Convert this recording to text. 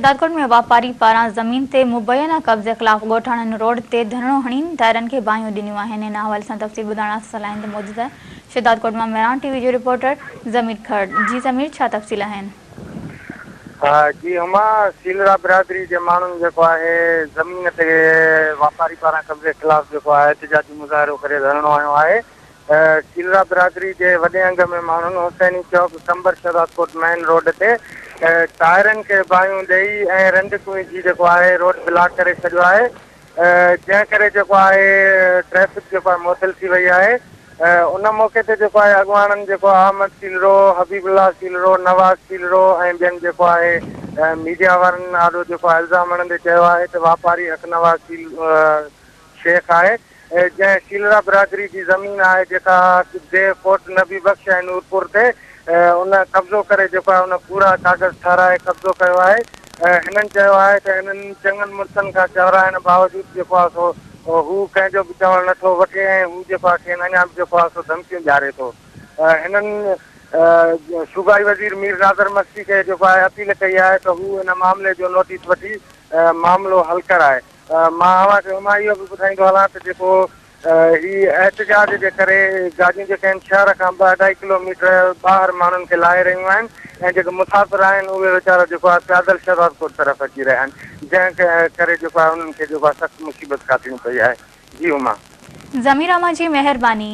شهدادڪوٽ ۾ واپاري پاران زمين تي مبينا قبضي خلاف ڳوٺاڻن روڊ تي ڌرڻو هڻي ٽائرن کي باهيون ڏنيون آهن. ان حوالي سان تفصيل ٻڌائڻ اسان لائين تي موجود آهي شهدادڪوٽ مان مهراڻ ٽي وي جو رپورٽر ضمير کهڙ. جي ضمير ڇا تفصيل آهن؟ جي هما، سيلرا برادري جي ماڻهن جيڪو آهي زمين تي واپاري پاران قبضي خلاف جيڪو آهي احتجاجي مظاهرو ڪري ڌرڻو هنيو آهي. سيلرا برادري جي وڏي انگ ۾ ماڻهن حسيني چوڪ قمبر شهدادڪوٽ مين روڊ تي ٽائرن کي باهيون ڏئي ۽ رنڊڪون وجهي جيڪو آهي روڊ بلاڪ ڪري ڇڏيو آهي جنهن ڪري جيڪو آهي ٽريفڪ جيڪو آهي معطل ٿي وئي آهي ان موقعي تي جيڪو آهي اڳواڻن جيڪو احمد سيلرو، حبيب الله سيلرو، نواز سيلرو ۽ ٻين جيڪو آهي ميڊيا وارن آڏو جيڪو آهي الزام هڻندي چيو آهي ته واپاري حق نواز شيخ آهي جنهن سيلرا برادري جي زمين آهي جيڪا ديهه ڪوٽ نبي بخش ۽ نورپور تي ان قبضو ڪري جيڪو آهي ان ڪوڙا ڪاغذ ٺهرائي قبضو ڪيو آهي. هنن چيو آهي ته هنن چڱن مڙسن کان چورائڻ باوجود جيڪو آهي سو هو ڪنهن جو به چوڻ نه ٿو وٺي ۽ هو جيڪو آهي کين اڃا به جيڪو آهي سو ڌمڪيون ڏياري ٿو. هنن صوبائي وزير مير ناظر مگسي کي جيڪو آهي اپيل ڪئي آهي ته هو ان معاملي جو نوٽيس وٺي معاملو حل ڪرائي. مان اوهان کي هما اهو به ٻڌائيندو هلان ته جيڪو هي احتجاج جي ڪري گاڏيون جيڪي آهن شهر کان ٻه اڍائي ڪلو ميٽر ٻاهر ماڻهن کي لاهي رهيون آهن ۽ جيڪي مسافر آهن اهي ويچارا جيڪو آهي پيادل شهدادڪوٽ طرف اچي رهيا آهن جنهن ڪري جيڪو آهي انهن کي جيڪو آهي سخت مصيبت ڪاٽڻي پئي آهي. جي هما. ضمير اوهان جي مهرباني.